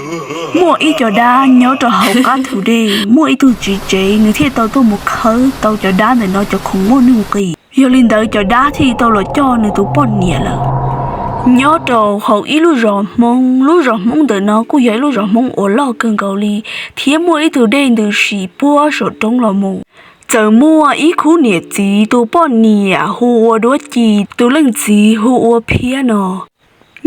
Muaj ib co dab nyob rau hauv qab thu dej, muaj ib tug tswv tsev nws thiaj tau tuaj mus khawb tau cov dab ntawm no cov khoom muaj nuj nqis. Yog li ntawd cov dab thiaj tau los coj nws tus poj niam lawm. Nyob rau hauv ib lub zos Hmoob, lub zos Hmoob ntawm no kuj yog ib lub zos Hmoob uas loj kawg nkaus li, thiab muaj ib tug dej ntws sim puag saum roob los mus. Txawm muaj ib khub niam txiv, tus poj niam hu ua Duab Ci, tus leej txiv hu ua Phiab no.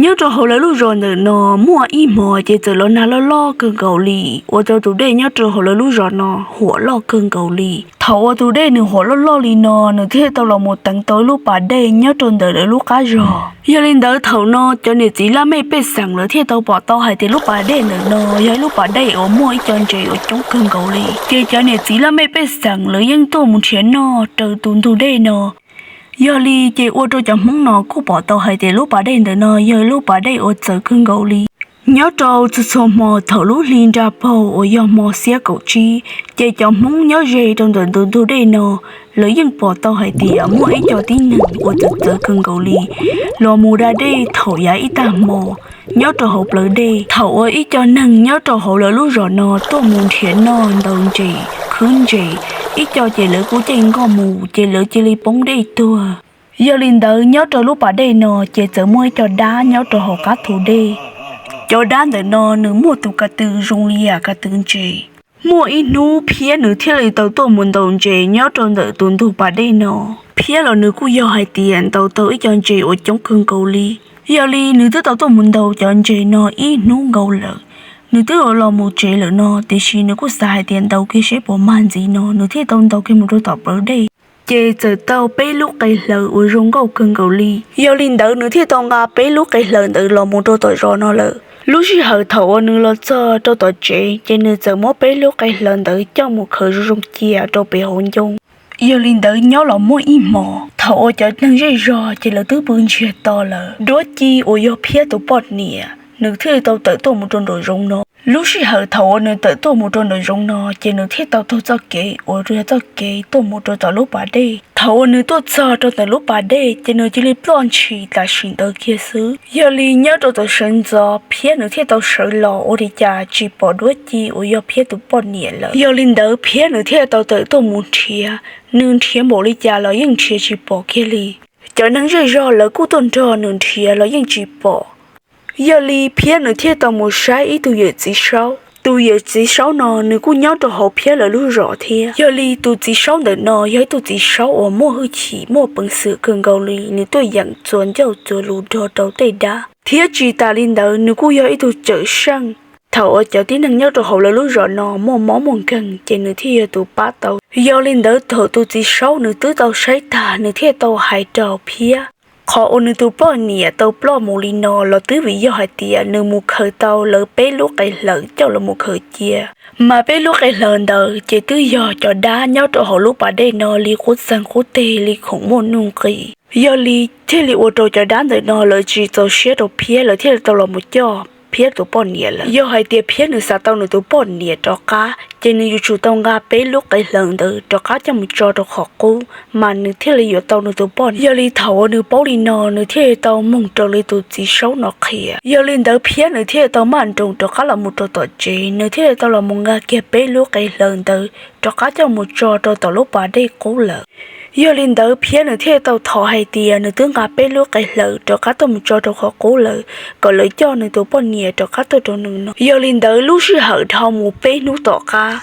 Nyob rau hauv lawv lub zos ntawm no muaj ib hmos ces txawm los nag loj loj kawg nkaus li, ua rau tus dej nyob rau hauv lawv lub zos no huam loj kawg nkaus li. Thaum uas tus dej nws huam loj loj li no, nws thiaj tau los mus teev tau ib lub pas dej nyob rau ntawm lawv lub qab zos. Yog li ntawd thaum no cov niam txiv laj mej pej xeem lawv thiaj tau pom tau hais tias lub pas dej ntawm no yog ib lub pas dej uas muaj ib co ntses uas coob kawg nkaus li. Ces cov niam txiv laj mej pej xeem lawv yeej tuaj mus nrhiav noj raws tus ntug dej no. Yog li ces ua rau cov Hmoob no kuj pom tau hais tias lub pas dej ntawm no yog ib lub pas dej uas txawv kawg nkaus li. Nyob rau txhua txhua hmo thaum lub hli nra paug uas yog hmo xiab kaum tsib, ces cov Hmoob nyob ze rau ntawm tus ntug dej no, lawv yeej pom tau hais tias muaj ib co tib neeg uas txawv txawv kawg nkaus li los mus da dej thaum yav ib tag hmo nyob rau hauv plawv dej. Thaum uas ib co neeg nyob rau hauv lawv lub zos no tuaj mus nrhiav noj ntaus ntses khwb ntses, ib co ces lawv kuj ceej nkoj mus ces lawv cia li poob dej tuag. Yog li ntawd nyob rau lub pas dej no ces txawm muaj ib co dab nyob rau hauv qab thu dej. Cov dab ntawm no nws muaj tus ka tw zoo li yam ka tw ntses. Muaj ib hnub Phiab nws thiaj li tau tuaj mus ntaus ntses nyob rau ntawm tus ntug pas dej no. Phiab los nws kuj yog hais tias ntaus tau ib co ntses uas coob kawg nkaus li. Yog li nws twb tau tuaj mus ntaus cov ntses no ib hnub nkaus lawm, nws twb los mus tsev lawm no, tiam sis nws kuj xav hais tias ntaus kiag seb puas mag ntxiv no, nws thiaj tau ntaus kiag mus rau tom plawv dej. Ces txawm tau peb lub qe hlaws uas zoo nkauj kawg nkaus li. Yog li ntawd nws thiaj tau nqa peb lub qe hlaws ntawd los mus rau tom zos no lawm. Lub sij hawm thaum uas nws los txog rau tom tsev ces nws txawm muab peb lub qe hlaws ntawd coj mus khaws zoo zoo cia rau pem hauv ncoo. Yog li ntawd nyob los muaj ib hmos thaum uas cov neeg zej zog ces lawv twb pw ntsiag to lawm. Duab Ci uas yog Phiab tus poj niam nws thiaj li tau tawm tuaj mus rau nraum zoov no. Lub sij hawm thaum uas nws tawm tuaj mus rau nraum zoov no ces nws thiaj tau taug txoj kev uas yog txoj kev tuaj mus rau tom lub pas dej. Thaum uas nws tuaj txog rau tom lub pas dej ces nws cia li ploj ntshis tam sim ntawd kiag xwb. Yog li nyob rau tom sawv ntxov Phiab nws thiaj tau sawv los ua li cas tsis pom Duab Ci uas yog Phiab tus poj niam lawm. Yog li ntawd Phiab nws thiaj tau tawm tuaj mus nrhiav, nws nrhiav npaum li cas los yeej nrhiav tsis pom kiag li. Cov neeg zej zog lawv kuj tuaj nrog nws nrhiav los yeej tsis pom. Yog li Phiab nws thiaj tau mus saib ib tug yawm txiv saub. Tus yawm txiv saub no nws kuj nyob rau hauv Phiab lawv lub zos thiab. Yog li tus txiv saub ntawm no yog ib tug txiv saub uas muaj hwj chim muaj peev xwm kawg nkaus li, nws tuaj yeem txuas ncauj txuas lus nrog rau tej dab. Thiab tsis tas li ntawd nws kuj yog ib tug cawm seej. Thaum uas cov tib neeg nyob rau hauv lawv lub zos no muaj mob muaj nkeeg ces nws thiaj yog tus pab tau. Yog li ntawd thaum tus txiv saub nws twb tau saib tag nws thiaj tau hais rau Phiab. Qhov uas nws tus poj niam tau ploj mus li no los twb vim yog hais tias nws mus khaws tau lawv peb lub qe hlaws coj los mus khaws cia. Mas peb lub qe hlaws ntawd ces twb yog cov dab nyob rau hauv lub pas dej no li qub txeeg qub teg li khoom muaj nuj nqis. Yog li thiaj li ua rau cov dab ntawm no lawv tsis txaus siab rau Phiab, lawv thiaj li tau los mus coj Phiab tus poj niam lawm. Yog hais tias Phiab nws xav tau nws tus poj niam rov qab ces nws yuav tsum tau nqa peb lub qe hlaws ntawd rov qab coj mus tso rau qhov qub mas nws thiaj li yuav tau nws tus poj niam. Yog li thaum uas nws paub li no nws thiaj li tau moog raws li tus txiv saub no qhia. Yog li ntawd Phiab nws thiaj li tau maj nroos rov qab los mus rau tom tsev, nws thiaj li tau los mus nqa kiag peb lub qe hlaws ntawd rov qab coj mus tso rau tom lub pas dej qub lawm. Yog li ntawd Phiab nws thiaj li tau thov hais tias nws twb nqa peb lub qe hlaws rov qab tuaj mus tso rau qhov qub lawm, kom lawv coj nws tus poj niam rov qab tuaj rau nws no. Yog li ntawd lub sij hawm dhau mus peb hnub tom qab,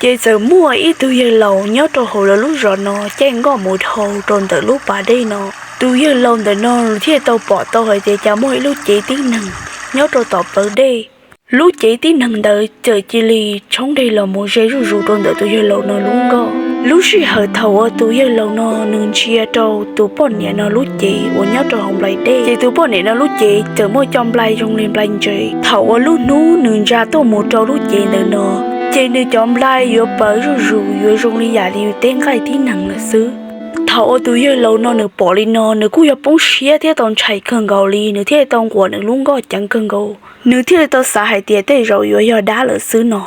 ces txawm muaj ib tug yawg laus nyob rau hauv lawv lub zos no caij nkoj mus dhau rau ntawm lub pas dej no. Tus yawg laus ntawm no nws thiaj tau pom tau hais tias cas muaj ib lub cev tib neeg nyob rau tom plawv dej. Lub cev tib neeg ntawd txawm cia li tshoob deg los mus ze zuj zus rau ntawm tus yawg laus no lub nkoj. Lub sij hawm thaum uas tus yawg laus no nws ntsia rau tus poj niam no lub cev uas nyob rau hauv nplais dej, ces tus poj niam no lub cev txawm muaj cov nplai zoo li nplai ntses. Thaum uas lub hnub nws ntsa tuaj mus rau lub cev ntawm no, ces nws cov nplai yuav pawv zuj zus yuav zoo li yam li yus teb nqaij tib neeg lawm xwb. Thaum uas tus yawg laus no nws pom li no nws kuj yog poob siab thiab tau ntshai kawg nkaus li, nws thiaj li tau nquam nws lub nkoj ceev kawg nkaus. Nws thiaj li tau xav hais tias tej zaum yuav yog dab lawm xwb no.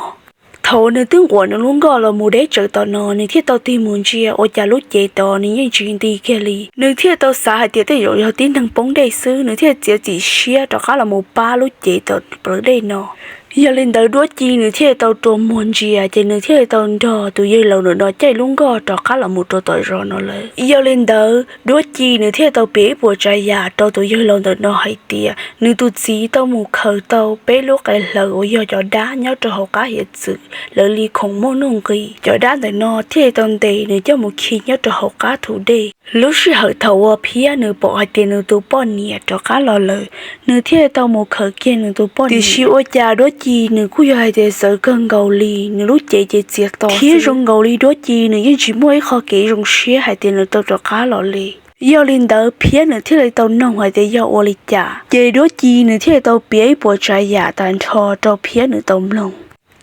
Thaum uas nws twb nquam nws lub nkoj los mus deb tsawv tom no, nws thiaj tau tig mus ntsia ua cas lub cev tod nws yeej tsis nti kiag li. Nws thiaj tau xav hais tias tej zaum yog tib neeg poob dej xwb, nws thiaj txiav txim siab rov qab los mus pab lub cev tom plawv dej no. Yog li ntawd Duab Ci nws thiaj li tau rua muag ntsia, ces nws thiaj li tau nrog tus yawg laus ntawm no caij lub nkoj rov qab los mus rau tom zos no lawm. Yog li ntawd Duab Ci nws thiaj li tau piav ib puas tsav yam rau tus yawg laus ntawm no hais tias nws tus txiv tau mus khaws tau peb lub qe hlaws uas yog cov dab nyob rau hauv qab hiav txwv lawv li khoom muaj nuj nqis. Cov dab ntawm no thiaj li tau ntes nws coj mus khi nyob rau hauv qab thu dej. Lub sij hawm thaum uas Phiab nws pom hais tias nws tus poj niam rov qab los lawm, nws thiaj li tau mus khaws kiag nws tus poj niam. Tiam sis ua cas Duab Ci nws kuj yog hais tias txawv kawg nkaus li, nws lub cev ces txias to thiab zoo nkaus li Duab Ci nws yeej tsis muaj ib qho kev zoo siab hais tias nws tau rov qab los li. Yog li ntawd Phiab nws thiaj li tau noog hais tias yog ua li cas, ces Duab Ci nws thiaj li tau piav ib puas tsav yam tag nrho rau Phiab nws tau mloog,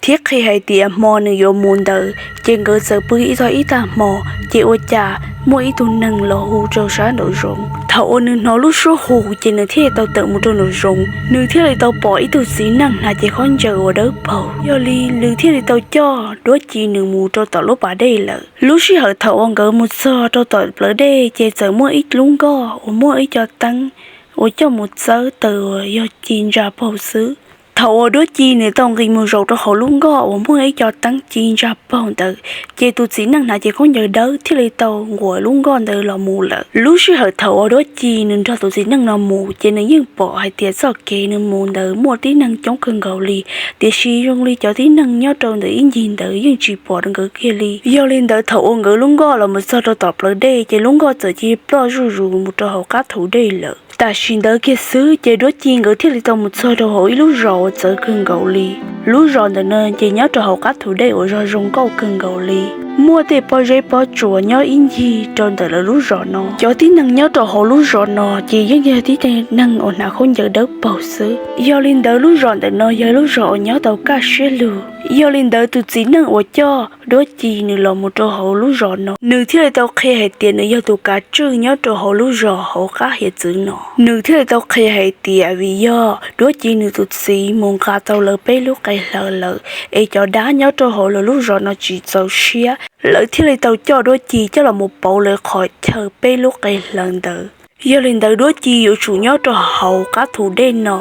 thiab qhia hais tias hmo nws yuav mus ntawd ces nkawd txawm pw ib tog ib tag hmo, ces ua cas muaj ib tug neeg los hu rau sab nraum zoov. Thaum uas nws hnov lub suab hu ces nws thiaj li tau tawm mus rau nraum zoov, nws thiaj li tau pom ib tug txiv neej hnav cev khaub ncaws uas dawb paug. Yog li nws thiaj li tau coj Duab Ci nws mus rau tom lub pas dej lawm. Lub sij hawm thaum uas nkawd mus txog rau tom plawv dej ces txawm muaj ib lub nkoj uas muaj ib co teeb uas coj mus txawb taws uas yog ci ntsa paug xwb. Thaum uas Duab Ci nws tau nqis mus zaum rau hauv lub nkoj uas muaj ib co teeb ci ntsa paug ntawd, ces tus txiv neej hnav cev khaub ncaws dawb thiaj li tau nquas lub nkoj ntawd los mus lawm. Lub sij hawm thaum uas Duab Ci nws nrog tus txiv neej no mus ces nws yeej pom hais tias txoj kev nws mus ntawd muaj tib neeg coob kawg nkaus li, tiam sis zoo li cov tib neeg nyob rau ntawm ib ncig ntawd yeej tsis pom nkawd kiag li. Yog li ntawd thaum uas nkawd lub nkoj los mus txog rau tom plawv dej ces lub nkoj txawm cia li ploj zuj zus mus rau hauv qab thu dej lawm. Tam sim ntawd kiag xwb ces Duab Ci nkawd thiaj li tau mus txog rau hauv ib lub zos uas txawv kawg nkaus li. Lub zos ntawm no ces nyob rau hauv qab thu dej uas zog zoo nkauj kawg nkaus li. Muaj tej pob zeb pob tsuas nyob ib ncig rau ntawm lawv lub zos no. Cov tib neeg nyob rau hauv lub zos no ces yeej yog tib neeg uas hnav khaub ncaws dawb paug xwb. Yog li ntawd lub zos ntawm no yog lub zos uas nyob tau kaj siab lug. Yog li ntawd tus txiv neej uas coj Duab Ci nws los mus rau hauv lub zos no, nws thiaj li tau qhia hais tias nws yog tus kav tswj nyob rau hauv lub zos hauv qab hiav txwv no. Nws thiaj li tau qhia hais tias vim yog Duab Ci nws tus txiv mus nqa tau lawv peb lub qe hlaws lawm, es cov dab nyob rau hauv lawv lub zos no tsis txaus siab, lawv thiaj li tau coj Duab Ci coj los mus pauv lawv qhov chaw peb lub qe hlaws ntawd. Yog li ntawd Duab Ci yuav tsum nyob rau hauv qab thu dej no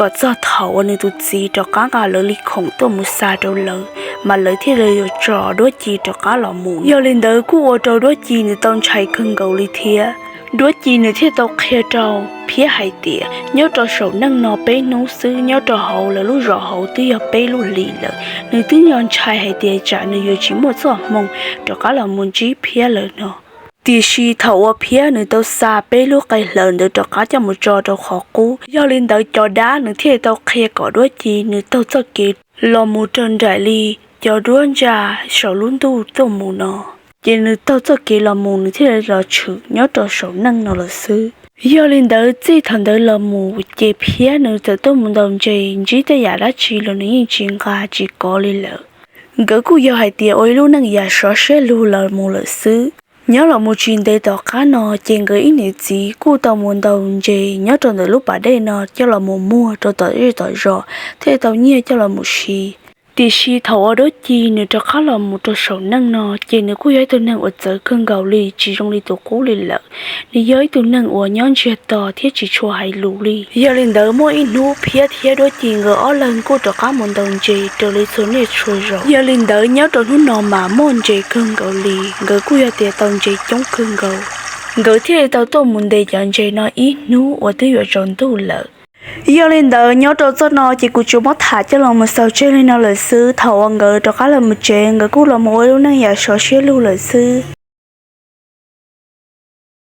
kom txog thaum uas nws tus txiv rov qab nqa lawv li khoom tuaj mus xa rau lawv, mas lawv thiaj li yuav tso Duab Ci rov qab los mus. Yog li ntawd kuj ua rau Duab Ci nws tau ntshai kawg nkaus li thiab. Duab Ci nws thiaj tau qhia rau Phiab hais tias nyob rau saum neej no peb hnub xwb nyob rau hauv lawv lub zos hauv twb yog peb lub hlis lawm. Nws twb yog ntshai hais tias tsam nws yuav tsis muaj txoj hmoo rov qab los mus ntsib Phiab lawm no. Tiam sis thaum uas Phiab nws tau xa peb lub qe hlaws ntawd rov qab coj mus tso rau qhov qub, yog li ntawd cov dab nws thiaj li tau qhia kom Duab Ci nws taug txoj kev los mus raws nraim li cov duab ntsa saum lub ntuj tuaj mus no. Ces nws taug txoj kev los mus nws thiaj li los tshwm nyob rau saum neej no lawm xwb. Yog li ntawd txij thaum ntawd los mus ces Phiab nws txawm tuaj mus ntaus ntses ntsib tej yam dab tsi los nws yeej tsis nqa tsis kov li lawm. Nkawd kuj yog hais tias ua ib lub neej yam sov siab lug los mus lawm xwb. Nyob los mus tsis ntev tom qab no ces nkawd ib niam txiv kuj tau mus ntaus ntses nyob rau ntawm lub pas dej no coj los mus muag rau tom zej tom zos thiaj tau nyiaj coj los mus siv. Tiam sis thaum uas Duab Ci nws rov qab los mus rau saum neej no ces nws kuj yog ib tug neeg uas txawv kawg nkaus li tsis zoo li tus qub li lawm. Nws yog ib tug neeg uas nyob ntsiag to thiab tsis tshua hais lus li. Yog li ntawd muaj ib hnub Phiab thiab Duab Ci nkawd ob leeg kuj rov qab mus ntaus ntses raws li txhua niaj txhua zaus. Yog li ntawd nyob rau hnub no mas muaj ntses kawg nkaus li, nkawd kuj yog tias tau ntses coob kawg nkaus. Nkawd thiaj li tau tuaj mus ntes cov ntses no ib hnub uas twb yuav tsaus ntuj lawm. Yog li ntawd nyob rau txoj no ces kuv tsuas muab tham coj los mus xaus tseg li no lawm xwb. Thaum uas nkawd rov qab los mus tsev nkawd kuj los mus ua lub neej yam sov siab lug lawm xwb.